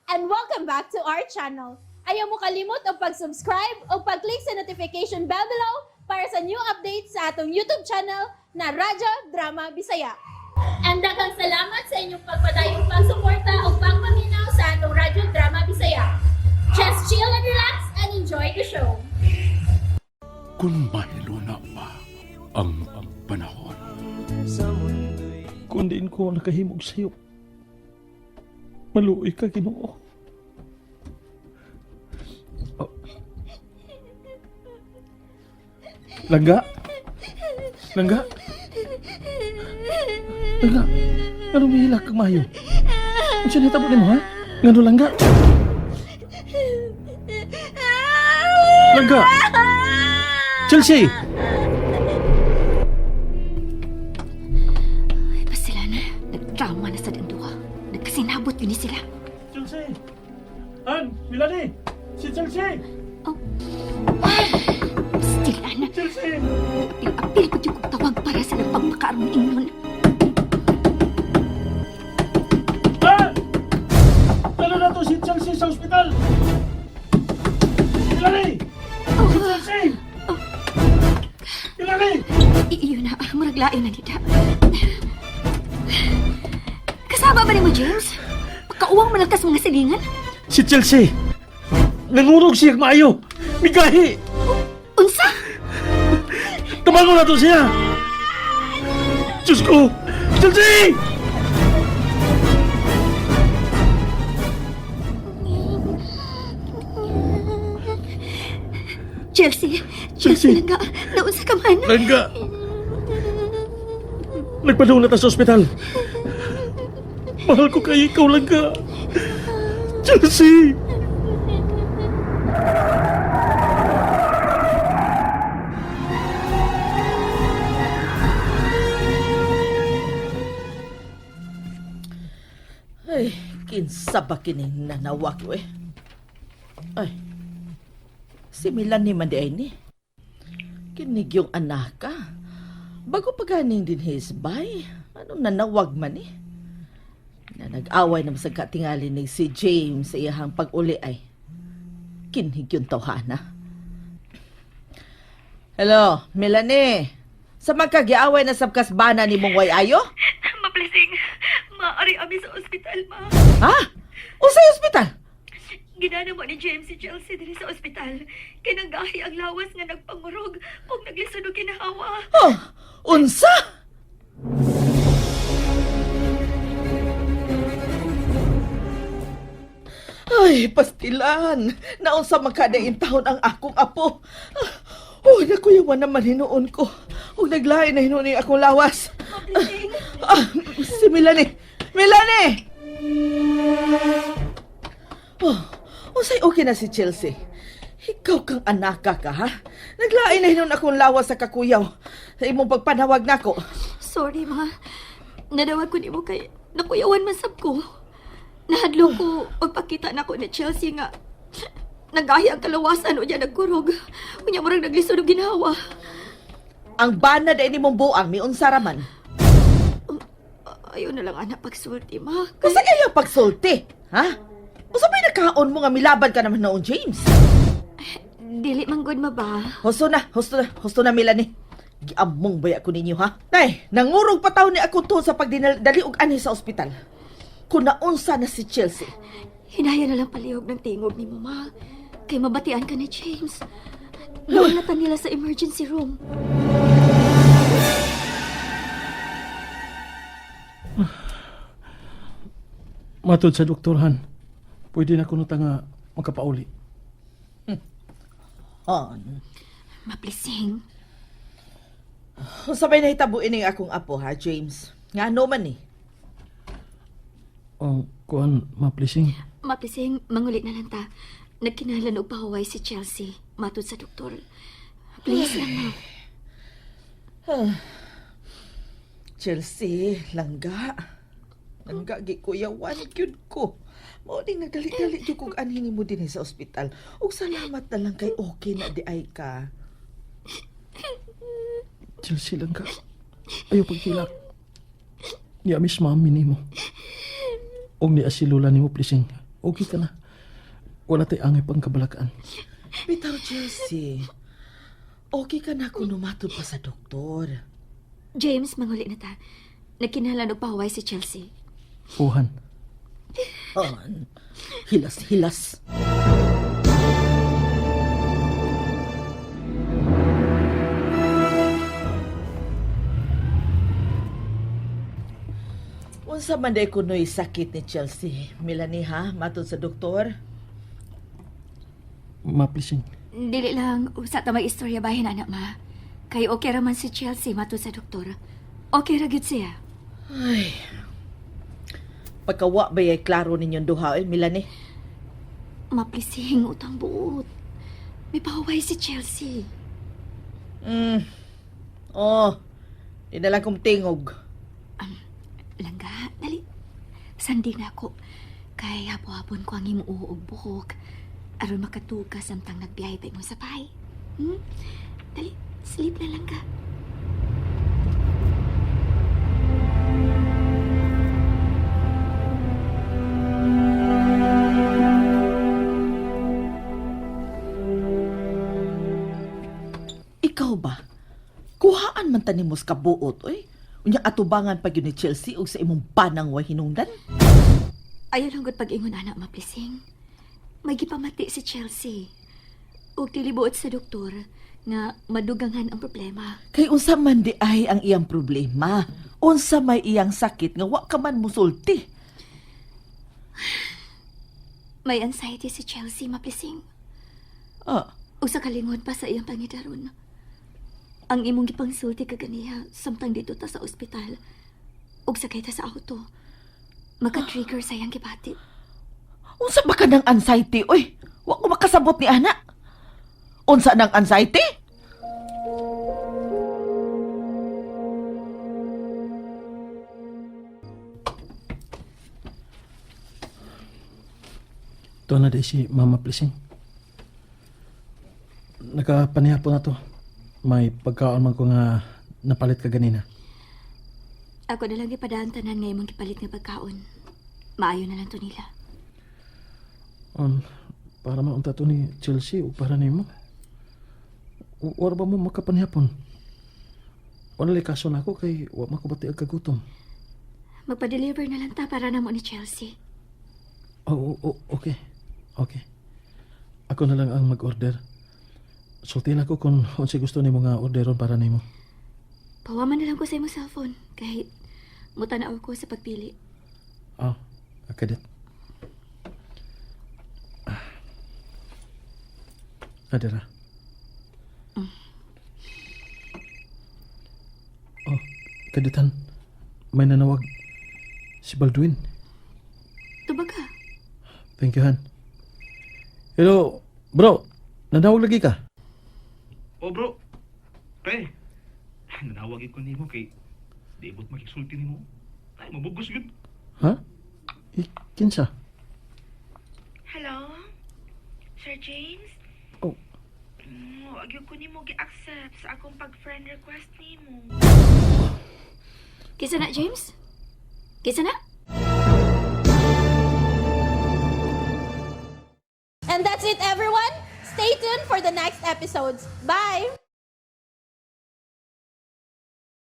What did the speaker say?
And welcome back to our channel. Ayaw mo kalimot og pag-subscribe o pag-click sa notification bell below para sa new updates sa atong YouTube channel na Radyo Drama Bisaya. And daghang salamat sa inyong pagpadayong pagsuporta o pagpaminaw sa atong Radyo Drama Bisaya. Just chill and relax and enjoy the show. Kung mahiluna pa ang panahon. Kung diin ko nakahimog sa'yo, maluoy ka, Ginoo. Oh. Langga? Langga? Langga? Anong mihilak kang mayo? Ano siya nahitabo nimo, ha? Ngano, Langga? Langga! Chelsea! Ay, pasila na. Nagdrama na sa danduha. Nagkasinabot yun ni sila. Chelsea! An! Melanie! Si Chelsea! Still, ana. Chelsea! Apil-apil ko yung tawag para sa nagpagmakaarong ingnon. An! Dala na to si Chelsea sa ospital! Melanie! Si Chelsea! Melanie! Iyon na. Murag lain na nida. Kasama ba ni mo, James? Pagkauwang malakas mga silingan? Si Chelsea! Nangurog siya maayo! Migahi! Unsa? Tabangon na to siya! Diyos ko! Chelsea! Chelsea! Chelsea. Chelsea, langga. Naunsa ka man? Langga! Nagpadung na ta sa ospital. Mahal ko kayo ikaw, Langga. Chelsea! Ay, kinsa ba kining nanawag we? Ay, si Melanie man di ay ni. Kinig yung anak ka. Bago pa ganing din his bay, anong nanawag man eh? Na nag-away na masag katingali ni si James sa iyahang pag-uli ay. Kinig yung tawhana. Hello, Melanie. Sa magkagiaway na sabkasbana ni mong way ayo? Maplising, maaari ami sa ospital, ma. Ha? Usay ospital? Ginana mo ni James si Chelsea diri sa ospital. Kay nanggahi ang lawas nga nagpangurog ug naglisod og ginawa. Oh, unsa? Ay, pastilan. Naunsa man kada intahon ang akong apo. Oh, nakuyawan naman hinuon ko. Ug naglain na hinuon ang akong lawas. Ah, si Melanie. Melanie! Oh, unsay okay na si Chelsea? Ikaw kang anaka ka, ha? Naglain na hinuon akong lawas sa kakuyaw. Sa imong pagpanawag nako. Sorry, ma. Nadawag ko nimo kay nakuyawan man sab ko. Nahadlok ko pagpakita nako ni Chelsea nga nagahi ang kalawasan unya nagkurog. Unya murag naglisod og ginawa. Ang bana dahil nimong buang, miunsa raman. Ayaw na lang anak pagsulti, ma. Kasi kayo pagsulti, ha? Usa may nakaon mo nga milaban ka naman noon, James. Dili man gud ma ba? Husto na, husto na, husto na, Melanie. Giamong baya ko ninyo, ha? Nay, nangurog pa taon ni ako to sa pagdali og ani sa ospital. Kung naunsa na si Chelsea. Hinaya na lang palihog ng tingog ni ma. Kay mabatian ka ni James. Naulatan nila sa emergency room. Matod sa doktor, Han. Pwede na kuno ta nga makapauli. Han. Maplising. Unsa may nahitabo ining akong apo, ha, James? Nga ano man ni? Oh, kuan, maplising. Maplising, manguli na lang ta. Nagkinahanglan og pahuway si Chelsea. Matod sa doktor. Please lang, ma. Chelsea, langga. Langga, gikuyawan gyud ko. Mao ning nagdali-dali gyud kog anhin nimo dinhi sa ospital. Ug salamat na lang kay okay na di ay ka. Chelsea lang ka. Ayaw pagkilak. Niya miss mami nimo. Og niya si Lola nimo, plising. Okay ka na. Wala tay angay pang kabalakaan. Bitaw, Chelsea. Okay ka na kung numatod pa sa doktor. James, manguli na ta. Nagkinahanglan og pahuway si Chelsea. Uhan. An, hilas-hilas. Unsa man day kuno'y sakit ni Chelsea? Melanie ha, matod sa doktor? Maplising. Dili lang, usa ta may istorya bahin anak ma. Kay okay ra man si Chelsea matud sa doktor. Okay ra gyud siya. Ay. Pagkawa ba yay klaro ninyong duha, eh, Melanie? Maplising utang buot. May pahuway si Chelsea. Mm. Oh, di na lang kong tingog. Langga, dali. Sandi na ako. Kay hapo-hapon ko ang imong og buhok. Aron makatuog ka samtang nagbiyahe pa imong sapay. Dali, sleep na lang ka. Ikaw ba? Kuhaan man tani mo sa kabuot, oy. Unya atubangan pa gyud ni Chelsea og sa imong banang way hinungdan. Ayaw lang gud pag-ingon anak maplising. May gipamati si Chelsea. Og tilibuot sa doktor nga madugangan ang problema. Kay unsa man di ay ang iyang problema? Unsa may iyang sakit nga wa ka man musulti? May anxiety si Chelsea maplising. Ah, O sa kalingod pa sa iyang pangidaron. Ang imong gipangsulti kaganiha samtang dito ta sa ospital. Ug sakay ta sa auto. Maka-trigger sa iyang gibati. Unsa ba ka ng anxiety, oy? Wa ko makasabot ni ana. Unsa nang anxiety? Ito na day si Mama Plising. Nakapanihapon na to. May pagkaon man ko nga napalit ka ganina. Ako na lang gipadaan tanan nga imong gipalit nga pagkaon. Maayo na lang to nila. Para maunta to ni Chelsea o para nimo. Wala ba mo makapanihapon? Wala lay kaso na ako kay wa makabati ang kagutom. Magpa-deliver na lang ta para namo ni Chelsea. Oh, oh, okay. Okay. Ako na lang ang mag-order. Sultihan ako kung unsay gusto nimo nga orderon para nimo. Pawaman na lang ko sa imong cellphone kahit mutanaw ko sa pagpili. Ah, okay dit. Ah, dira. Oh, kaditan. May nanawag. Si Baldwin. Tubag ka. Thank you, Han. Hello, bro. Nanawag lagi ka? Oh bro, pre, nanawagin ko nimo kay di ibot makisulti nimo. Ay, mabugos yun. Ha? Kinsa? Hello? Sir James? Oh. Wag yun ko nimo gi-accept sa akong pag-friend request nimo. Kisa na, James? Kisa na? And that's it, everyone. Stay tuned for the next episodes. Bye!